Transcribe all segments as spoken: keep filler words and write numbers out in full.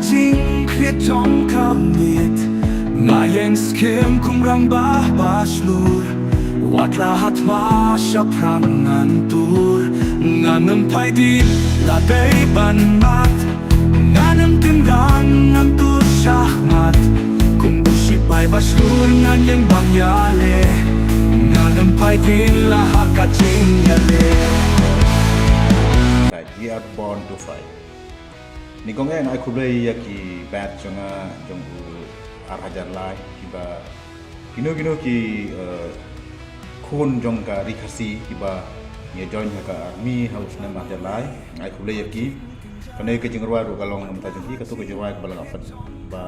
Jingkit jong ka miet, nga ïeng skhem kum rangbah ba shlur. Wat la ha thma shaphrang ngan tur, ngan ym phai dien la dei ban mad. Ngan ym tynrang, ngan tur shah mat. Kum u sipai ba shlur ngan ïeng ban ïaleh. Ngan ym phai dien la ha ka jingïaleh. Right, we are born to fight. Nyngkong eh nga ai khublei ïa ki batch jong nga jong u ar hajar lai, kiba kino kino ki, eh, khun jong ka ri Khasi kiba ïa join ha ka army ha u snem ar hajar lai. Nga ai khublei ïa ki. Kane ka jingrwai ruh ka long na bynta jong ki, kato ka jingrwai kaba la pyn, ba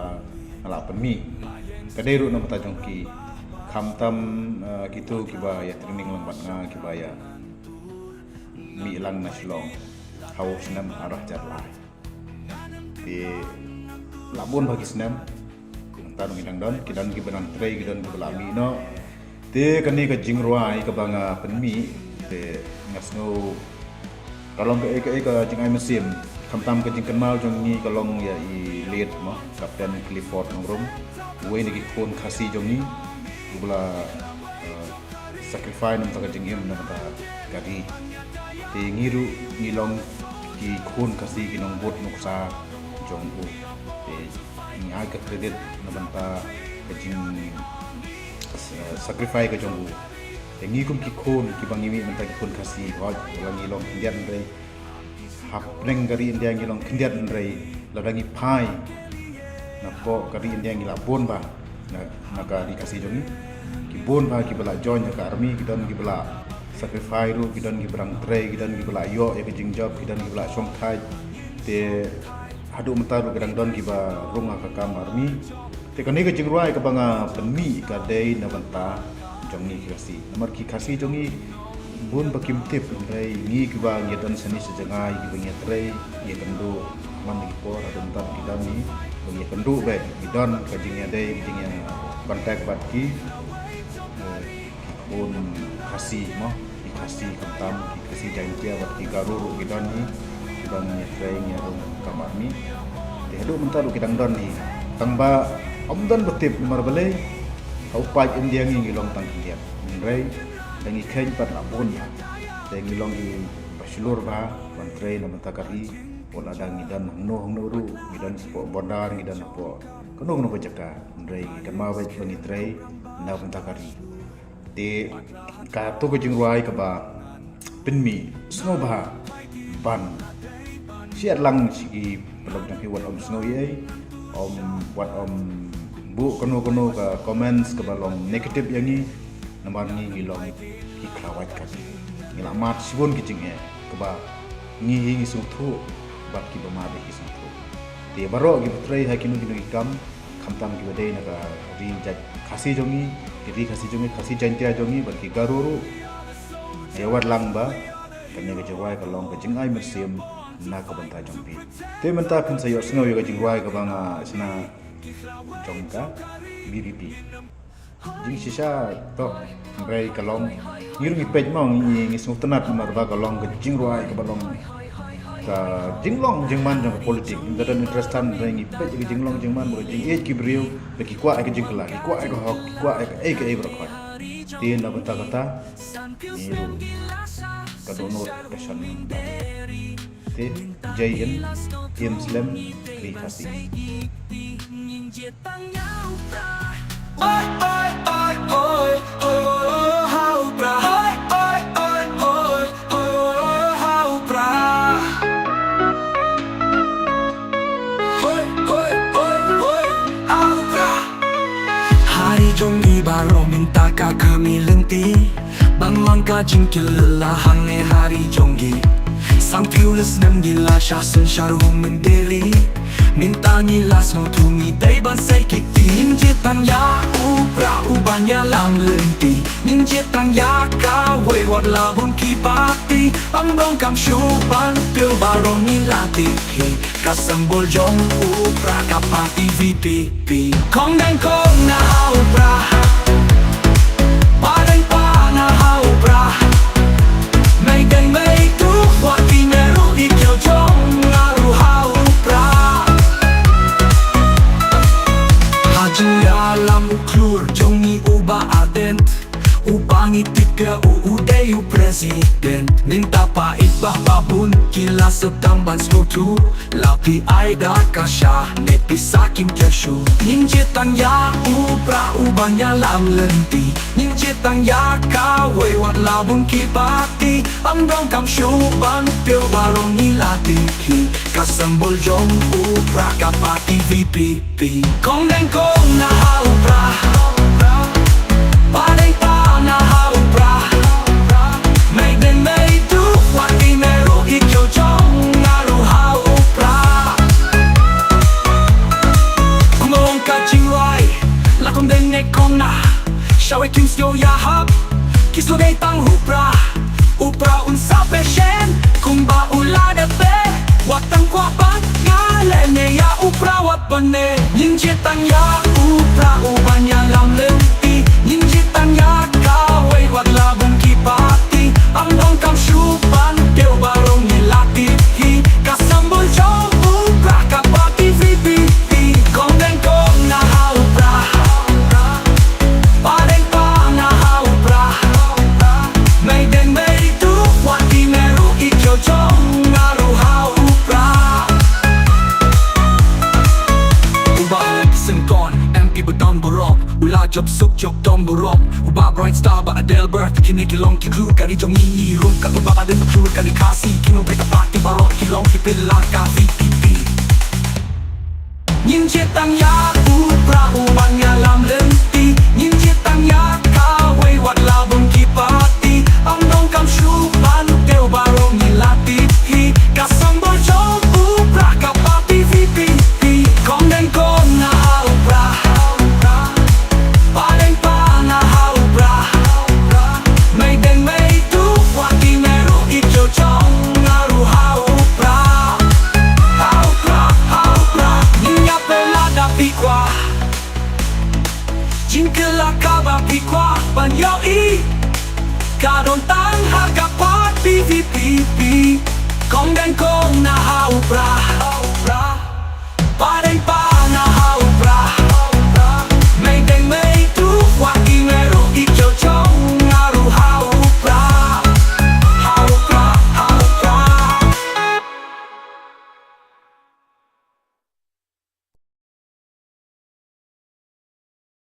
nga la pynmih ka dei ruh na bynta jong ki. Khamtam, eh, kito kiba ïa training lang bad nga, kiba ïa mih lang na Shillong ha u snem ar hajar lai. Te la bun bha ki snem. Nangta ngi dang don, ki don kiba nang trei, ki don kiba la mih noh. Te kane ka jingrwai kaba nga pynmih, te nga sngew ka long kaei kaei ka jingai mynsiem. Khamtam ka jingkynmaw jong ngi ka long ïa i late mo, Captain Clifford Nongrum, uwei na ki khun Khasi jong ngi, uba la, eh, sacrifice na bynta ka jingim, na bynta ka ri. Te ngi ruh ngi long ki khun Khasi, ki nongbud nuksa jong u. Te ngi ai ka credit na bynta ka jing, eh, sacrifice ka jong u. Te ngi kum ki khun kiba ngi mih mynta ki khun Khasi, hooid, la ngi long khyndiat hynrei hapdeng ka ri India ngi long khyndiat, hynrei lada ngi phai napoh ka ri India ngi la bun bha na, na ka ri Khasi jong ngi. Ki bun bha kiba la join ha ka army, ki don kiba la sacrifice ruh, ki don kiba dang trei, ki don kiba la ïoh ïa ka jingjop, ki don kiba la shongthait. Te haduh mynta ruh ki dang don kiba rung ha ka kam army. Te kane ka jingrwai kaba nga pynmih ka dei na bynta jong ngi ki Khasi. Namar ki Khasi jong ngi bun ba kim tip, hynrei ngi kiba ngi don shane sha jngai, kiba ngi trei, ngi kynduh man ki por, haduh mynta ki don ngi, ba ngi kynduh bad ngi don ka jingïadei, ka jingïa contact bad ki, eh, ki khun Khasi mo, ki Khasi khamtam, ki Khasi Jaintia bad ki Garo ruh ki don hi, kiba ngi ïa trei ngi ïa rung kam army. Te haduh mynta ruh ki dang don hi. Tang ba ym don ba tip namar balei ha u paid India ngi ngi long tang khyndiat. Hynrei da ngi kheiñ pat la bun ïa. Te ngi long kiba shlur bha ban trei na bynta ka ri. Wat la da ngi don hangno hangno ruh, ngi don shapoh border, ngi don shapoh kano kano ka jaka. Hynrei ngi kynmaw beit ba ngi trei na bynta ka ri. Te kato ka jingrwai kaba pynmih, sngewbha ban share lang sha ki paralok jong phi, wat ym sngew ei ei, ym, wat ym buh kano kano ka comments kaba long negative ïa ngi. Namar ngi ngi long ki khlawait ka ri, ngi la mad shibun ki jingeh kaba ngi hi ngi sngewthuh bad kiba mad hi ki sngewthuh. Te baroh kiba trei ha kino kino ki kam, khamtam kiba dei na ka ri jait Khasi jong ngi, ki ri Khasi jong ngi, Khasi Jaintia jong ngi bad ki Garo ruh, ïa wat lang ba kane ka jingrwai ka long ka jingai mynsiem na ka bynta jong phi. Te mynta phin sa ïohsngew ïa ka jingrwai kaba nga shna jong ka VPP. Jingshisha to, hynrei ka long, ngi ruh ngi peit mo, ngi, ngi sngewtynnat namar ba ka long ka jingrwai kaba long ka jinglong jingman jong ka politik. Ngi da don interest than, hynrei ngi peit ka jinglong jingman bad ka jingïeit ki briew, ba ki kwah ïa ka jingkylla, ki kwah ïa ka hok, ki kwah ïa kaei kaei baroh khoit. Te na bynta kata ngi ruh ka dohnud ka shon. Te Jai Hind, Im Slem, Ri Khasi. Ha ri jong ngi baroh mynta ka kmie lynti, ban long ka jingkylla hangne ha ri jong ngi. San phew snem ngi la shah synshar u mynder ri. Mynta ngi la sngewthuh ngi dei ban sei kti. Ngin jied tang ïa u Prah uban ïalam lynti. Ngin jied tang ïa kawei wat la bun ki party. Ym donkam shuh ban pynbeit baroh ngi la tip hi. Ka symbol jong u Prah ka party VPP. Khongdeng khong na ha u Prah. Padeng pa na ha u Prah. Mei deng mei tu wat ki ne ruh i kieu jong nga ruh ha u Prah. Tapa i bah babun ki la sdang ban sngewthuh. La phi ai da ka sha ne pisa kim kyrshu. Ngin jied tang ïa u Prah uban ïalam lynti. Ngin jied tang ïa kawei wat la bun ki party. Ym donkam shuh ban kiew baroh ngi la tip hi. Ka symbol jong u Prah ka party V P P. Kong deng kong na ha u Prah. Padeng pa na ha u Prah. Mei deng mei tu wat i mei ruh i kiew jong nga ruh ha u Prah. Kumba ong ka jingrwai, la kong deng ne kong na. Shawei kim sngewthuh ïa hap. Ki sngewdei tang u Prah. U Prah un sa pyrshang kumba u la dep. Wat tang kwah ban nga leh ne ïa u Prah wat ban ne. Ngin jied tang ïa u Prah uban ïalam lynti. Ngin jied tang ïa kawei wat la bun ki party. Ym donkam shuh ban kiew baroh ngi la tip hi. Ka symbol jong u Prah ka party V P P. Kong deng kong na ha u Prah. Padeng pa na ha u Prah. Mei deng mei tu wat i mei ruh i kiew jong nga ruh ha u Prah. U Bah Syngkon M P ba don burom. U Lah Jop Suk Jop don burom. U Bah Bright Star, Bah Adelbert, kine ki long ki kru ka ri jong ngi. Rum ka u Bah Aden Kru ka ri Khasi. Ki nongpeit ka party baroh ki long ki pynlong ka V P P. Ngin jied tang ïa u Prah uban ïalam lynti. Ngin jied tang ïa kawei wat la bun ki party. Ym donkam shuh ban kiew baroh ngi la tip hi. Ka symbol jong u Prah ka party V P P. Kong deng kong na ha u Prah. Padeng pa na ha u Prah. Mei deng mei tu wat i mei ruh i kiew jong nga ruh ha u Prah. Ha u Prah, ha u Prah. Ngin ïa pynlong da phi kwah. Jingkylla kaba phi kwah ban ïohi. Ka don tang ha ka party V P P. Kong deng kong na ha u Prah.